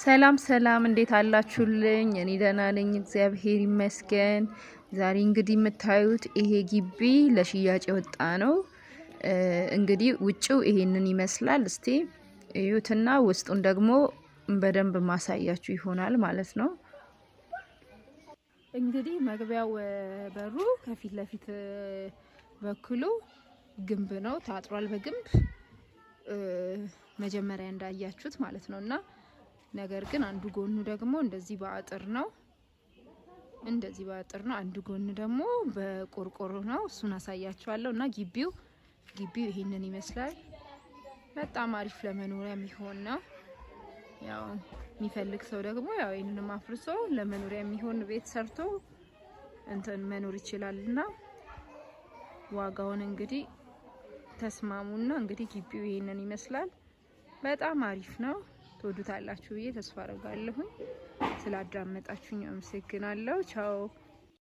ሰላም ሰላም፣ እንዴት አላችሁልኝ? እኔ ደህና ነኝ፣ እግዚአብሔር ይመስገን። ዛሬ እንግዲህ የምታዩት ይሄ ግቢ ለሽያጭ የወጣ ነው። እንግዲህ ውጭው ይሄንን ይመስላል። እስቲ እዩትና ውስጡን ደግሞ በደንብ ማሳያችሁ ይሆናል ማለት ነው። እንግዲህ መግቢያው በሩ ከፊት ለፊት በኩሉ ግንብ ነው፣ ታጥሯል በግንብ መጀመሪያ እንዳያችሁት ማለት ነው። እና ነገር ግን አንዱ ጎኑ ደግሞ እንደዚህ በአጥር ነው፣ እንደዚህ በአጥር ነው። አንዱ ጎን ደግሞ በቆርቆሮ ነው። እሱን አሳያችኋለሁ። እና ግቢው ይሄንን ይመስላል። በጣም አሪፍ ለመኖሪያ የሚሆን ነው። ያው የሚፈልግ ሰው ደግሞ ያው ይሄንንም አፍርሶ ለመኖሪያ የሚሆን ቤት ሰርቶ እንትን መኖር ይችላል። እና ዋጋውን እንግዲህ ተስማሙና እንግዲህ ግቢው ይሄንን ይመስላል። በጣም አሪፍ ነው። ትወዱታላችሁ ብዬ ተስፋ አደርጋለሁኝ። ስላዳመጣችሁኝ አመሰግናለሁ። ቻው።